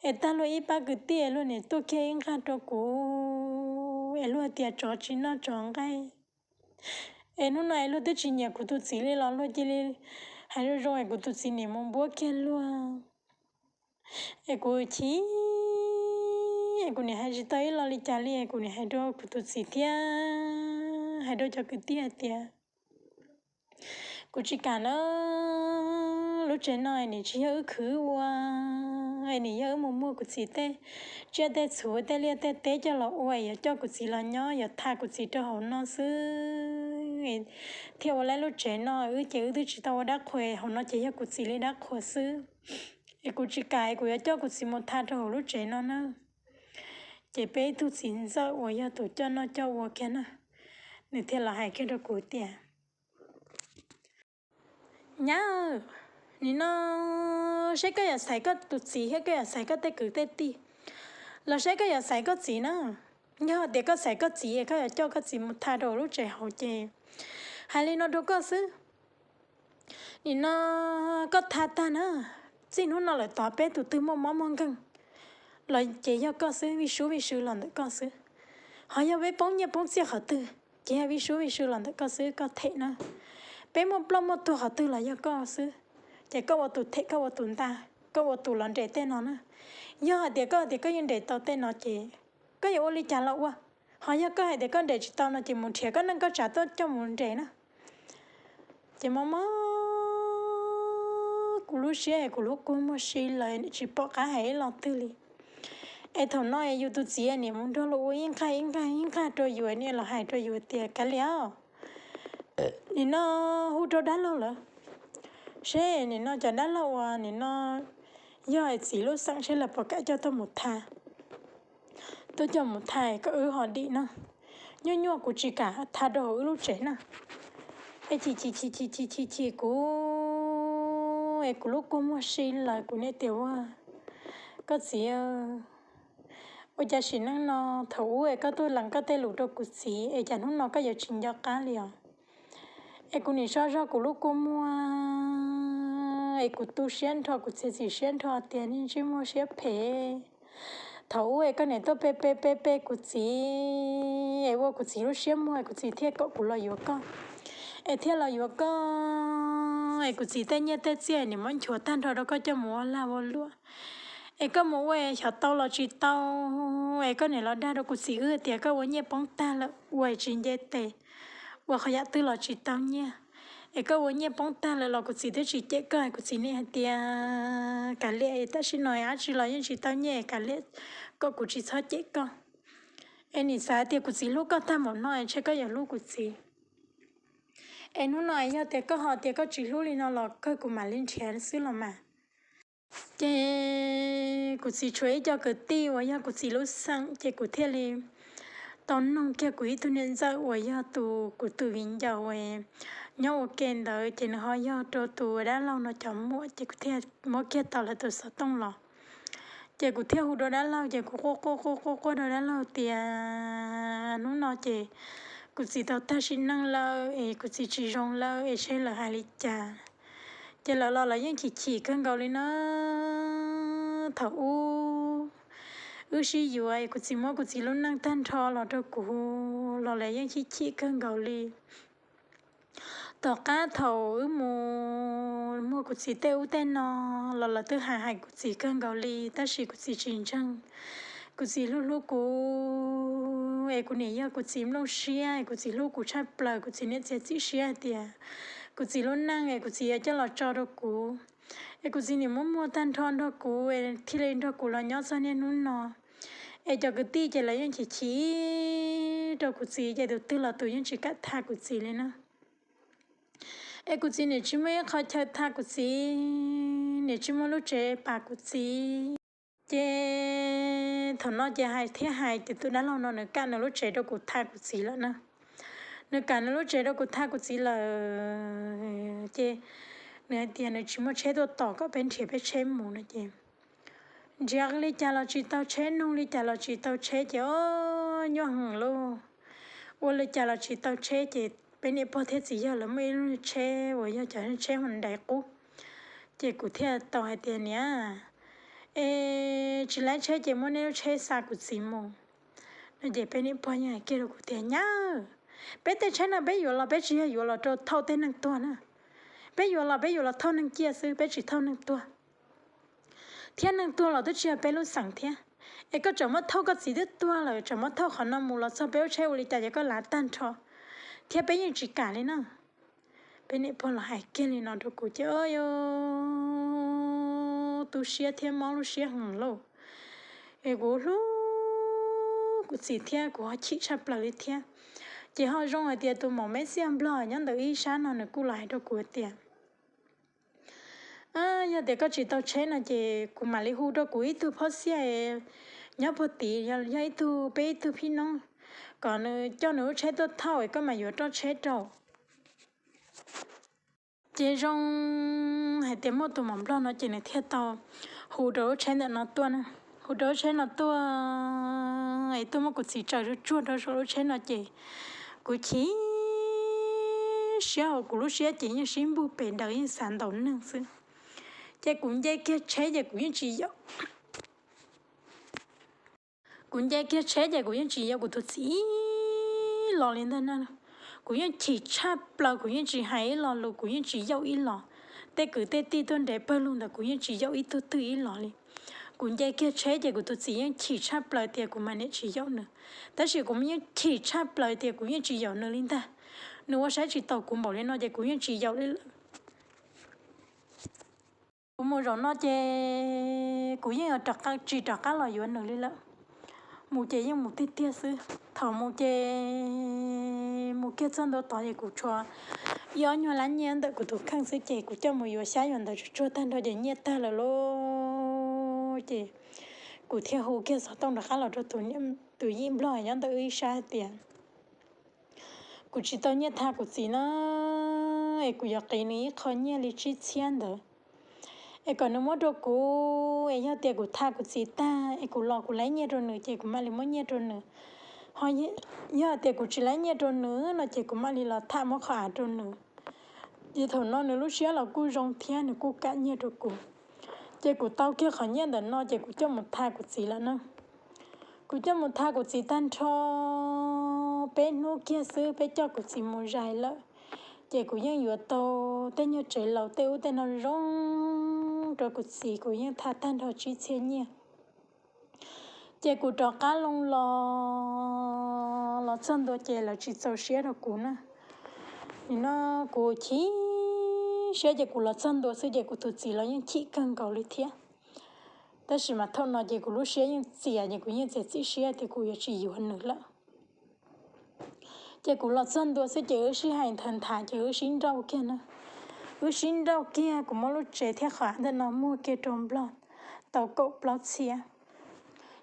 es tag luag ib pab kwv tij es luag niam tuaj kiag ib nqag rau kuv, es luag tias tsov tsis noj tsov nqaij. Es hnub no es luag twb tsis nyiam kuv tus txiv li los luag cia li hais zoo zoo es kuv tus txiv niam mus npuab kiag luag. Es kuv chim, es kuv niam hais tsis tau ib lo li cas li, es kuv niam hais rau kuv tus txiv thiab hais rau cov kwv tij hais tias, kuv tsis kam na, lub tsev no niam tsis yog wb khwv ua, es niam yog wb mus muag kuv txiv tej tsiaj tej txhu tej liaj tej teb coj los ua, yuav coj kuv txiv los nyob, yuav tha kuv txiv rau hauv no xwb, thiaj ua lawm lub tsev no. Wb ces wb twb tsis tau ua dab qhuas, hauv no ces yog kuv txiv li dab qhuas xwb. Es kuv tsis kam, es kuv yuav coj kuv txiv mus tha rau hauv lub tsev no na. Ces peb ib tug txiv ntxawm uas yog tus coj noj coj ua kiag na, nws thiaj los hais kiag rau kuv tias, nyab, nim no seb koj yuav xaiv koj tus txiv thiab koj yuav xaiv koj tej kwv tej tij, los seb koj yuav xaiv koj txiv na. Yog tias koj xaiv koj txiv, koj yuav coj koj txiv mus tha rau lub tsev hauv ces hais li no rau koj xwb. Nim no koj tha tag na, txij hnub no lawm tod peb tus twg muaj mob muaj nkeeg los ces yog koj xwb, vij sub vij sw los ntawm koj xwb. Ho yog peb poob nyiaj poob txiaj qhov twg ces yog vij sub vij sw los ntawm koj xwb, koj them na. Peb muaj ploj muaj tuag qhov twg los yog koj xwb, ces koj ua tus them, koj ua tus nta, koj ua tus los nres tej no na. Yog hais tias koj tias koj yeej nres tau tej no ces koj yuav ua li cas los ua. Ho yog koj hais tias koj nres tsis tau no ces mus nrhiav koj neej koj tsav tuaj coj mus nres na. Ces mob mob kuv lub siab es kuv lub kua muag si lawm, tsis pom qab hais ib lo twg li. Es thaum no es yus tus txiv niam mus nrog luag ua ib nqag ib nqag ib nqag rau yus, niam los hais rau yus tias, kav liam, nim no hu rau dab laug lawm, seb nim no cov dab laug uas nim no yog txiv lub xeem seb lawv puas kam coj tuaj mus tha, tuaj coj mus tha kom wb ho dim no. Nyuaj nyuaj kuv tsis kam tha rau hauv wb lub tsev na. Es chim chim chim chim chim chim chim kuv, es kuv lub kua muag si lawm, kuv niam tias, ua, koj txiv, ua cas sim neej no thaum ub es koj tuaj lees koj tej lus rau kuv txiv es cas hnub no koj yuav tsis nco qab li os? Es kuv nim so zog kuv lub kua muag, es kuv tu siab nrho, kuv txiav txim siab nrho tias nej ntsej muag siab phem. Thaum ub es koj niam tuaj pe pe pe pe kuv txiv, es ua kuv txiv lub siab muag, kuv txiv thiaj kom kuv los yuav koj, es thiaj los yuav koj. Es kuv txiv tej nyiaj tej txiaj niam muab nchuav tag nrho rau koj coj mus ua lag ua luam, es koj mus ua xyov tau los tsis tau, es koj niam los dag rau kuv txiv wb tias koj ua nyiaj poob tag lawm, ua tsis nce tes, ua qhov yam twg los tsis tau nyiaj. Es koj ua nyiaj poob tag lawm los kuv txiv twb tsis cem koj, kuv txiv niam hais tias, kav liam, tam sim no dab tsi los yeej tsis tau nyiaj, kav liam, kom kuv tsis txhob cem koj. Es nim xav tias kuv txiv hlub koj tag npaum no es ntshe koj yuav hlub kuv txiv. Es hnub no yog tias koj ho tias koj tsis hlub li no los kawg kuv mam li nrhiav xwb los mas. Ces kuv txiv tshuav ib co kwv tij uas yog kuv txiv lub xeem, ces kuv thiaj li tau noog kiag kuv ib tug niam ntxawm uas yog tus kuv tus viv ncaus nyob ua ke ntawd, ces nws ho yog rau tus dab laug no cov muam, ces kuv thiaj muab kiag tau lawv tus xov tooj los. Ces kuv thiaj hu rau dab laug, ces kuv quaj quaj quaj quaj quaj rau dab laug tias hnub no ces kuv txiv tau tag sim neej lawm es kuv txiv tsis zoo lawm es seb lawv hais li cas. Ces lawv los lawv yeej chim chim kawg nkaus li na. Thaum ub wb sib yuav es kuv txiv muab kuv txiv lub neej tag nrho los rau kuv los lawv yeej chim chim kawg nkaus li. Tom qab thaum wb mus muag kuv txiv tej ub tej no los lawv twb hais hais kuv txiv kawg nkaus li, tab sis kuv txiv tsis ntseeg. Kuv txiv hlub hlub kuv es kuv nim yog kuv txiv nplooj siab es kuv txiv hlub kuv tshaj plaws, kuv txiv niam txiav txim siab hais tias kuv txiv lub neej es kuv txiv yuav coj los tso rau kuv, es kuv txiv nim muab muag tag nrho nrog kuv es thiaj li nrog kuv los nyob txog niaj hnub no. Es cov kwv tij ces lawv yeej chim chim rau kuv txiv, ces tus twg los tus yeej tsis kam tha kuv txiv li na. Es kuv txiv nim tsis muaj ib qho chaw tha kuv txiv, nim tsis muaj lub tsev pam kuv txiv. Ces thaum no ces hais thiab hais ces tus dab laug no nws kam nws lub tsev rau kuv tha kuv txiv lawm na. Nws kam nws lub tsev rau kuv tha kuv txiv lawm, ces nws hais tias nws tsis muaj tsheb tuaj tos kom peb nrhiav peb tsheb mus no ces nrhiav li cas los tsis tau tsheb, nug li cas los tsis tau tsheb ces o, nyuaj heev lauj. Ua li cas los tsis tau tsheb ces peb niam pog thiab txiv yawg lawv muaj ib lub tsheb uas yog cov tsheb Hyundai qub. Ces kuv thiaj tau hais tias niam, es tsis laib tsheb ces muab nej lub tsheb xa kuv txiv mus no ces peb niam pog yeej hais kiag rau kuv tias nyab, peb tej tsheb no peb yuav los peb tsis yog yuav los rau thauj tej neeg tuag na. Peb yuav los peb yuav los thauj neeg ciaj xwb, peb tsis thauj neeg tuag. Thiab neeg tuag los twb tsis yog peb lub xeem thiab. Es koj tseem muab thauj koj txiv twb tuag lawm, tseem muab thauj qhov no mus los txog peb lub tsheb ua li cas ces koj lav tag nrho, thiab peb yeej tsis kam li na. Peb niam pog los hais kiag li no rau kuv ces o, tu siab thiab mob lub siab heev lauj. Es kuv hlub kuv txiv thiab kuv ho chim tshaj plaws li thiab. Ces ho zoo hais tias tus maum meb xiaj nplog nyob ntawm ib sab no nws kuj los hais rau kuv tias yog tias koj tsis tau tsheb no ces kuv mam li hu rau kuv ib tug phauj xiaj nyob puag tid, yog ib tug peb ib tug phib noob, kom nws coj nws lub tsheb tuaj thauj es koj mam yuav roj tsheb rau. Ces zoo hais tias muaj tus maum nplog no ces nws thiaj tau hu rau lub tsheb ntawm no tuaj na. Hu rau lub tsheb no tuaj es tuaj muab kuv txiv tsaws tsuag tsuag rau saum lub tsheb no ces kuv chim siab hauv kuv lub siab ces yeej sib npug pes daws yeej xav ntaus neeg xwb. Ces kuv nce kiag tsheb ces kuv yeej tsis yaum. Kuv nce kiag tsheb ces kuv yeej tsis yaum kuv tus txiv ib los li ntag na. Kuv yeej chim tshaj plaws, kuv yeej tsis hais ib lo lus, kuv yeej tsis yaum ib los. Tej kwv tej tij tuaj nres pawg lug ntawd kuv yeej tsis yaum ib tug twg ib los li. Kuv nce kiag tsheb ces kuv tus txiv yeej chim tshaj plaws tias kuv mas niam tsis yaum nws, tab sis kuv yeej chim tshaj plaws tias kuv yeej tsis yaum nws li ntag. Nws ua saib tsis taus kuv npaum li no ces kuv yeej tsis yaum li lawm. Kuv mus zaum no ces kuv yeej yuav rov qab, tsis rov qab los yuav nws li lawm. Mus ces yeej mus tiag tiag xwb. Thaum mus ces mus kiag txog ntua tod ces kuv tshuav ib ob nyuag lab nyiaj ntawm kuv tus kheej xwb ces kuv coj mus yuav xyab yuav ntawv tsuag tsuag tag nrho ces nyiaj tag lawm lauj. Ces kuv thiaj hu kiag xov tooj rov qab los rau tus yij nplog nyob ntawm wb ib sab hais tias kuv tsis tau nyiaj tha kuv txiv na, es kuv yuav qiv nws ib qho nyiaj li tsib txhiab ntawd, es kom nws muab rau kuv, es yog tias kuv tha kuv txiv tag es kuv los kuv laib nyiaj rau nws ces kuv mam li muab nyiaj rau nws. Ho yog tias kuv tsis laib nyiaj rau nws no ces kuv mam li los tham muab qhov av rau nws. Ces thaum no nws lub siab los kuj zoo thiab nws kuj kam nyiaj rau kuv. Ces kuv tau kiag qhov nyiaj ntawm no ces kuv coj mus tha kuv txiv lawm na. Kuv coj mus tha kuv txiv tag nrho peb hnub kiag xwb peb coj kuv txiv mus zais lawm. Ces kuv yeej yuav tau tej nyuag tsev laus tej ub tej no zoo rau kuv txiv, kuv yeej tha tag nrho tsib txhiab nyiaj. Ces kuv rov qab loo los, los txog ntua ces lawv tsis txaus siab rau kuv na. Nim no kuv chim siab ces kuv los txog ntua xwb ces kuv tus txiv los yeej chim kawg nkaus li thiab. Tab sis mas thaum no ces kuv lub siab yeej txias ces kuv yeej txiav txim siab tias kuv yuav tsis yuav nws lawm. Ces kuv los txog ntua xwb ces wb sib hais nthav nthav ces wb sib nrauj kiag na. Wb sib nrauj kiag kuv muab lub tsev thiab qhov av ntawm no muag kiag rau nplog tau kaum plaub txhiab.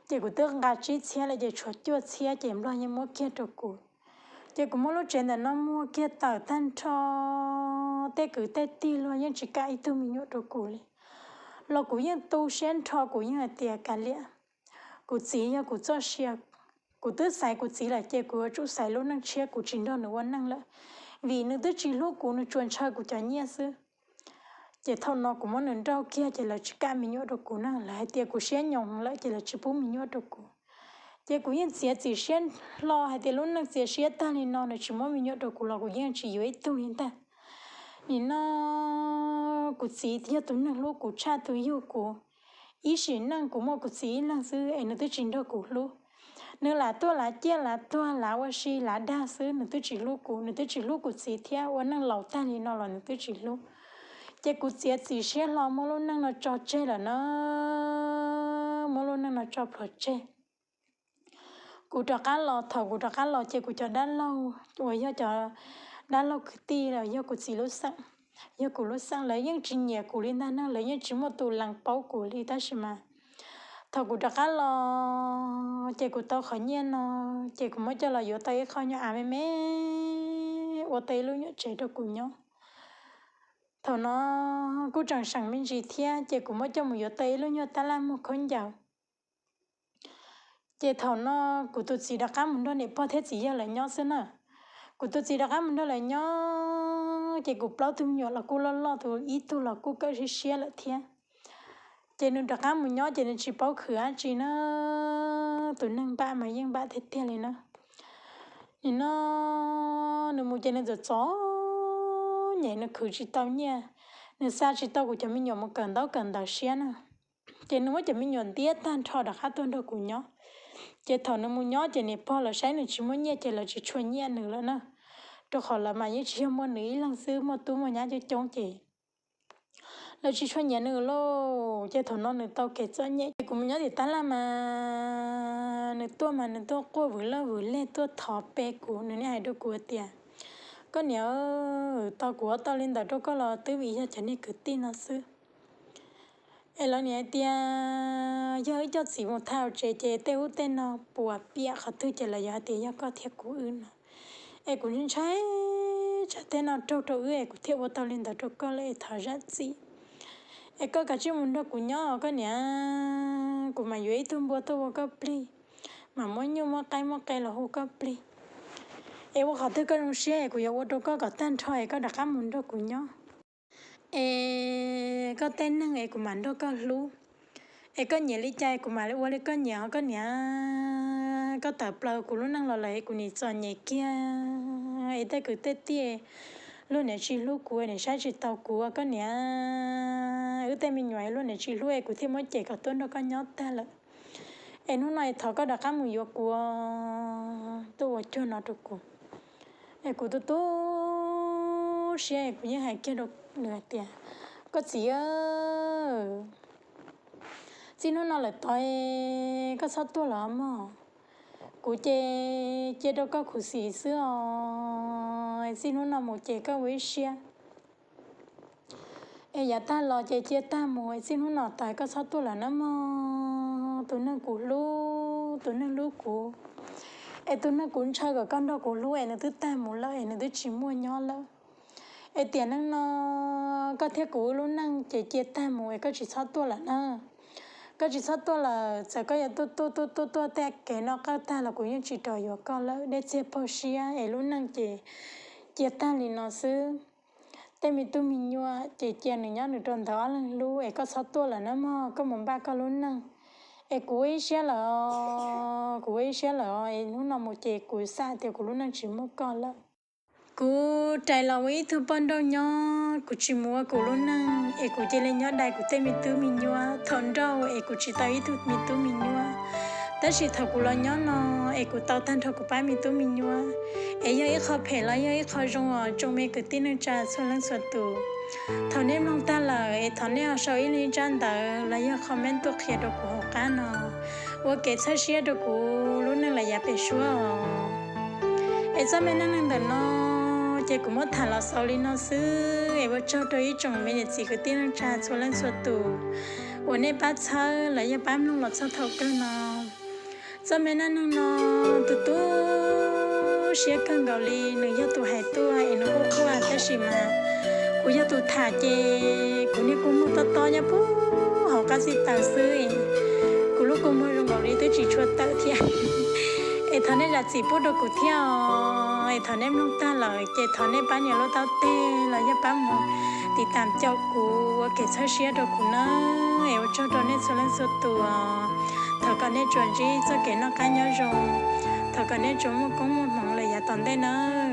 Ces kuv twb nqa tsib txhiab lawm ces tshuav cuaj txhiab ces Nplog yeej muab kiag rau kuv. Ces kuv muab lub tsev ntawm no muag kiag tawm tag nrho, tej kwv tej tij luag yeej tsis kam ib tug me nyuam rau kuv li. Los kuv yeej tu siab nrho, kuv yeej hais tias kav liam, kuv txiv yog kuv txoj sia. Kuv twb xaiv kuv txiv lawm ces kuv yuav tsum xaiv lub neej tshiab, kuv tsis nrog nws ua neej lawm, vim nws twb tsis hlub kuv, nws tsuas ntshaw kuv cov nyiaj xwb. Ces thaum no kuv muab nws nrauj kiag ces lawv tsis kam me nyuam rau kuv na, lawv hais tias kuv siab nyoos lawm ces lawv tsis pub me nyuam rau kuv. Ces kuv yeej txiav txim siab hlo hais tias lub neej txias siab tag li no nws tsis muab me nyuam rau kuv los kuv yeej tsis yuav ib tug li ntag. Nim no kuv txiv yog tus neeg hlub kuv tshaj tus yug kuv. Ib sim neej kuv muaj kuv txiv ib leeg xwb es nws twb tsis nrog kuv hlub. Nws lam tuaj lav ciaj lav tuag lav ua si lav dag xwb, nws twb tsis hlub kuv, nws twb tsis hlub kuv txiv thiab, ua neej laus tag li no los nws twb tsis hlub. Ces kuv txiav txim siab hlo muab lub neej no tso tseg lawm na, muab lub neej no tso plhuav tseg. Kuv rov qab los, thaum kuv rov qab los ces kuv cov dab laug uas yog cov dab laug kwv tij los yog kuv txiv lub xeem, yog kuv lub xeem, lawv yeej tsis nyiam kuv li ntag na, lawv yeej tsis muaj tus lees paub kuv li. Tab sis mas thaum kuv rov qab los ces kuv tau qhov nyiaj no, ces kuv muab coj los yuav tau ib qho nyuag av me me ua tau ib lub nyuam tsev rau kuv nyob. Thaum no kuj tseem seem me ntsis thiab ces kuv muab coj mus yuav tau ib lub nyuag tab laj muag khaub ncaws. Ces thaum no kuv tus txiv rov qab mus nrog niam pog thiab txiv yawg lawv nyob xwb na. Kuv tus txiv rov qab mus nrog lawv nyob ces kuv plaub tug me nyuam los kuj loj loj, tus ib tug los kuj kawm siab siab lawm thiab. Ces nws rov qab mus nyob ces nws tsis paub khwv dab tsi na, tus neeg npam mas yeej npam tiag tiag li na. Nim no nws mus ces nws txom txom nyem, nws khwv tsis tau nyiaj, nws xa tsis tau kuv cov me nyuam mus kawm ntaub kawm ntawv siab na. Ces nws muab cov me nyuam ntiab tag nrho rov qab tuaj nrog kuv nyob. Ces thaum nws mus nyob ces niam pog lawv saib nws tsis muaj nyiaj ces lawv tsis tshua nyiam nws lawm na, rau qhov lawv mas yeej tsis yog muaj nws ib leeg xwb, muaj tub muaj nyab coob coob ces lawv tsis tshua nyiam nws lauj. Ces thaum no nws tau kev txom nyem ces kuv mus nyob tim tab laj mas nws tuaj mas nws tuaj quaj vwm laj vwm leg tuaj thov pe kuv, nws niaj hais rau kuv tias, koj niam, tau kuv ua tau li ntawd rau koj los twb vim yog cov niag kwv tij no xwb. Es lawv niaj hais tias yog wb coj txiv mus thaj hauv tsev ces tej ub tej no puas piam qhov twg ces lawv yuav hais tias yog koj thiab kuv wb no. Es kuv ntshai ntshai tsam tej no raug rau wb es kuv thiaj ua tau li ntawd rau koj lawm es thov zam txim. Es koj kav tsij mus nrog kuv nyob koj niam, kuv mam yuav ib tug npua tuaj ua koj plig, mam muab nyuj muab qaib muab qe los hu koj plig. Es ua qhov twg koj zoo siab es kuv yuav ua rau koj kom tag nrho es koj rov qab mus nrog kuv nyob. Es koj tej neeg es kuv mam nrog koj hlub. Es koj nyiam li cas es kuv mam li ua li koj nyiam os koj niam. Koj tawm plaws kuv lub neej los lawm es kuv nim txom nyem kiag. Es tej kwv tej tij luag niam tsis hlub kuv, niam saib tsis taus kuv koj niam. Wb tej me nyuam luag niam tsis hlub es kuv thiaj muab cem kom tuaj nrog koj nyob tag lawm. Es hnub no es thov koj rov qab mus yuav kuv, tuaj ua cuag no rau kuv. Es kuv tu tu siab es kuv yeej hais kiag rau nws hais tias, koj txiv, txij hnub no lawm tod koj txhob tuaj lawm mog. Kuv ces cia rau koj khuv xim xwb os, txij hnub no mus ces koj ua ib siab es yav tag los ces cia tag mus, txij hnub no tod koj txhob tuaj lawm nawb mog. Tus neeg kuv hlub, tus neeg hlub kuv, es tus neeg kuv ntshaw kom koj nrog kuv hlub es nws twb tag mus lawm es nws twb tsis muaj nyob lawm. Es tiam neej no koj thiab kuv wb lub neej ces cia tag mus es koj tsis txhob tuaj lawm na. Koj tsis txhob tuaj lawm, txawm koj yuav tuaj tuaj tuaj tuaj tuaj tej kev noj qab tag los kuv yeej tsis rov yuav koj lawm. Dej txiag pog siab es lub neej ces cia tag li no xwb. Tej me tub me nyuam ces cia nws nyob nws rau ntawd ob leeg hlub es koj txhob tuaj lawm nawb mog, koj mus npaj koj lub neej. Es kuv ua ib siab lawm os, kuv ua ib siab lawm os, es hnub no mus ces kuv xav tias kuv lub neej tsis muaj koj lawm. Kuv rais los ua ib tug poj nrauj nyob, kuv tsis mus ua kuv lub neej es kuv cia li nyob dai kuv tej me tub me nyuam. Thaum nrauj es kuv tsis tau ib tug me tub me nyuam, tab sis thaum kuv los nyob no es kuv tau tag nrho kuv pab me tub me nyuam. Es yog ib qho phem los yog ib qho zoo os tsoom me kwv tij neej tsa txhua leej txhua tus. Thaum nej mloog tag lawm es thov nej ho sau ib leeg tsab ntawv los yog comment tuaj qhia rau kuv hauv qab no, ua kev txhawb siab rau kuv lub neej lawm yav pem suab os. Es txoj me neej neeg ntawm no ces kuv muab tham los xaus li no xwb es ua tsaug rau ib tsoom me niam txiv kwv tij neej tsa txhua leej txhua tus uas nej pab txhawb los yog pab mloog los txog thaum kawg no. Txoj me neej neeg no tu tu siab kawg nkaus li, nws yog tus hais tuaj es nws quaj quaj, tab sis mas kuv yog tus tham ces kuv niaj kuj muag tob tob nyob puag hauv qab xib taws xwb. Kuv lub kua muag zoo nkaus li twb tsis tshua tawm thiab. Es thov nej zam txim pub rau kuv thiab os. Es thaum nej mloog tag lawm ces thov nej pab nias lub taub teg los yog pab mus tiv tam caum kuv ua kev txhawb siab rau kuv na. Es ua tsaug rau nej txhua leej txhua tus. Thov kom nej tsuas ntsib txoj kev noj qab nyob zoo. Thov kom nej tsuas muaj koob muaj hmoov lawm yav tom ntej nawb.